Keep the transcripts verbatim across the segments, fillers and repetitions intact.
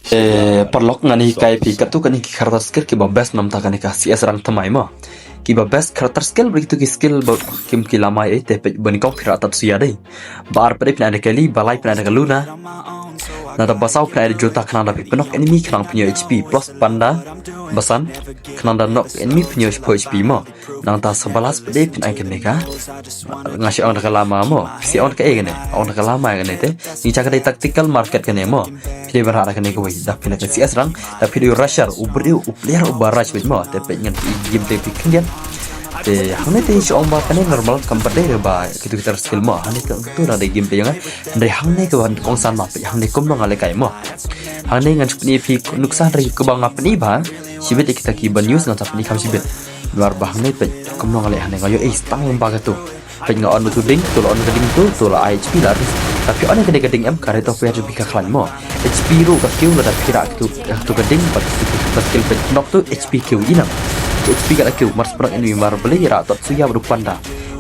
Eh, paralok, ngan hikai phi katto katne ki character skill kiba best namar kane ka C S rank thymmai mo. Kiba best character skill bad kito ki skill ba kim ki lamai eh, te peit ba nyngkong phi rah Tatsuya dei. Ba ar pat dei phin ai da Kelly, ba lai phin ai da ka Luna. Nangta ba saw phin ai da Jota, khnang da phi pynok enemy khnang phin ïoh H P, plus Panda, ba san khnang da nok enemy phin ïoh H P mo. Nangta sa ba last pat dei phin ai kane ka, nga shu ong da ka Lama mo. Shu ong da ka eh kane, ong da ka Lama kane te. Ngi cha ka dei tactical market kane mo. Phi dei ban rah da kane kawei, da phi na ka C S rank, da phi dei u rusher, u briew, u player uba rush beit mo. Te peit ngan ïa game te phi khyndiat. Te hangne te shu ong ba kane normal kam pat dei re ba kito ki character skill mo. Hangne te tu na dei game te jong nga. Hynrei hangne kaba kongsan ma, peit hangne kumno nga lehkai mo. Hangne ngan shu pyni phi nuksa hynrei kaba nga pyni ba shibit ïa kita kiba new ngan sa pyni kham shibit. Namar ba hangne peit kumno nga leh, hangne nga ïoh ace tang ba katu. Peit nga on utu ding, tu la on ka ding tu, tu la ai H P la ris. Tapi on kane ka ding em, ka rate of fire jong phi ka khlaiñ mo. H P ruh ka kiew lada phi rah katu, katu ka ding, bad katu ka skill peit nok tu, H P kiew i nang. H P ka la kiew, mar sprak enemy mar balei rah Tatsuya bad u Panda.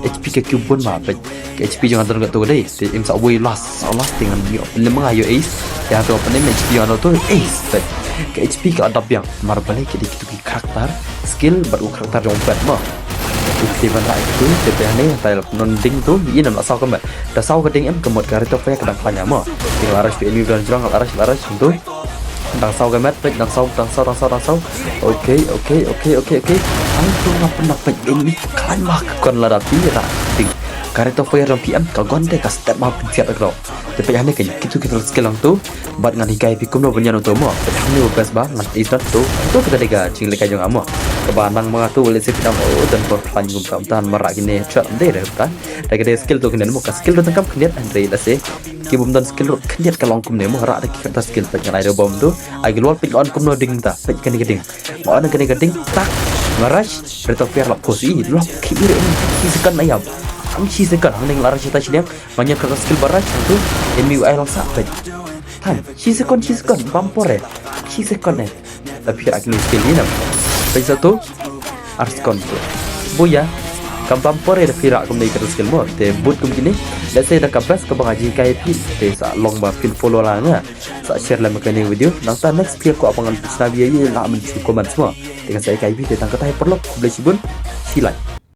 H P ka kiew bun ma peit. Ka H P jong nga don katu ka dei. Te im sa wei last, sa last te ngan ïoh. Lem nga ïoh ace. Te hangto pynlem H P jong nga tu ace. Peit. Ka H P ka la dap biang. Mar balei ka dei katu ki character skill bad u character jong u pet mo. Te ban rah itu te peit hangne, ta ïa la pynnon ding tu, i nam la saw ka met. Da saw ka ding em ka mut ka rate of fire ka dang khlaiñ mo. Te la rush phi enemy ba don jrong, la rush, la rush tu. Dang saw ka met, peit dang saw, dang saw, dang saw, dang saw. Okay, okay, okay, okay, okay. Hangtu nga pynnak peit enemy khlaiñ ma ka gun lada phi rah ding. Ka rate of fire jong phi em ka gun te ka step ma pynsiat ka dok. Te peit hangne ka kitu kitu skill hangtu. Bad ngan hikai phi kumno ban ïa uto mo. Peit hangne u best ba ngan ïa uto. Uto ka dei ka jinglehkai jong nga mo. Kaba nang ma nga tu lehse phi nang o don por khlaiñ kumta, kumta mar rah kine shot ym dei re kumta. Da ka dei skill tu kine mo, ka skill ruh tang kam khyndiat hynrei lehse ki bym don skill ruh khyndiat ka long kumne mo, rah da ki kata skill. Peit ngan ai da bom tu. Ai ka lwal, peit on kumno ding ta. Peit kane ka ding. Nga on kane ka ding tak. Nga rush. Rate of fire la pos i lok ki ire ni. Shi second na ïam. Ang shi second hangne nga la rush ta shiliang. Nga ñiad ka skill ba rush tu. Enemy u ai lang sah peit. Tan shi second, shi second bam pore. Shi second eh. Tapi kira kini skill ni nam. Peit sa tu. Ar second tu. Boya. Kam bam pore da phi rah kumne ka skill mo. Te but kum kini. Let's say da ka best kaba nga jingkai phi. Te sa long ba phin follow la nga. Sa share lem kane video. Nangta next phi ko apa ngan phi sna video ïa la men shu comment mo. Te ngan sa hikai phi te tang katai paralok. Khublei shibun. Shi like.